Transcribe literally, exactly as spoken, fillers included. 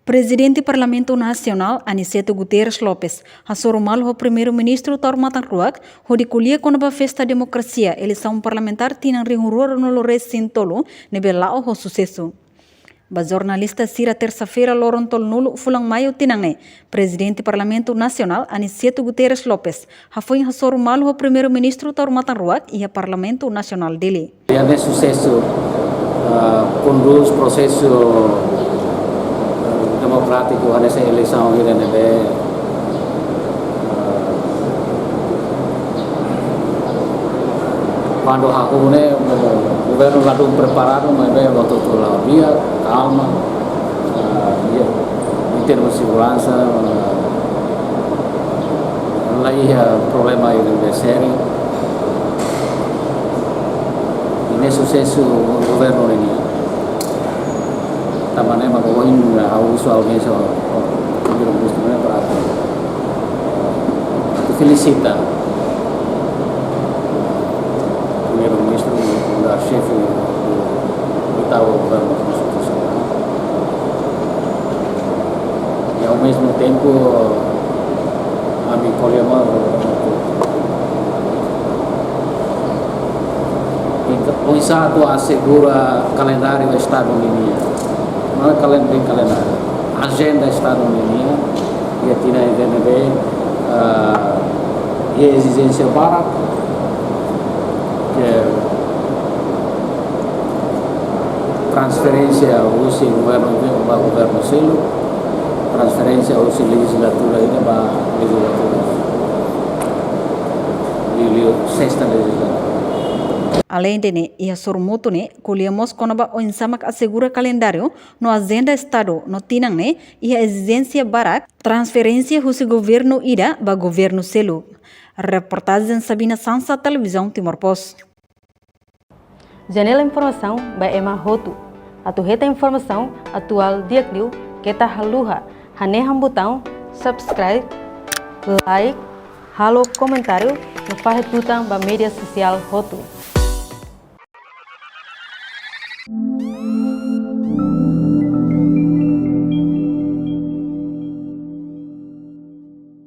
Prezidente Parlamentu Nasionál, Aniceto Guterres Lopes, hasoru malu ho Primeiru-Ministru Taur Matan Ruak, hodi ko'alia kona-ba festa demokrasia, eleisaun parlamentár tinan rihun rua ruanulu resin tolu, ne'ebé la'o ho susesu. Ba jornalista sira tersa-feira loron tolunulu fulan Maiu tinan ne'e, Prezidente Parlamentu Nasionál, Aniceto Guterres Lopes, hafoin hasoru malu ho Primeiru-Ministru Taur Matan Ruak iha Parlamentu Nasionál Dili. Iha ne'e susesu, ah, kondús prosesu, ah, demokrátiku hanesan eleisaun ida ne'ebé, ah, kuandu hahú ne'e, governu ladún preparadu, maibé waktu itu la di'ak, kalma, ah, iha, em termos seguransa, ah, la iha problema ida ne'ebé sériu. I ne'e susesu governu ne'e nian. Tanba ne'e mak ohin ha'u husu algen so, primeiru-ministru ne'e para atu, atu felisita primeiru-ministru nu'udar xefe do oitavu governu konstitusionál. I ao mesmo tempo, ami ko'alia mós, entaun, oinsá atu asegura kalendáriu Estadu ninian. Não é calen-, bem calendário. Ajenda Estadu ninian, iha tinan ida ne'ebé, ah, iha ezijénsia barak, ke transferénsia husi governu ida ba governu seluk, transferénsia husi lejizlatura ida ba lejizlatura, liuliu sesta lejizlatura. Aleinde ne'e, iha sorumutu ne'e, ko'alia mós kona-ba oinsá mak asegura kalendáriu no ajenda Estadu no tinan ne'e, iha ezijénsia barak, transferénsia husi governu ida ba governu seluk. Reportajen Sabina Sansa, Televizaun Timor Post. Janela informasaun ba ema hotu. Atu hetan informasaun atuál di'ak liu, keta haluha hanehan butaun subscribe, like, halo komentáriu no fahe tutan ba média sosiál hotu.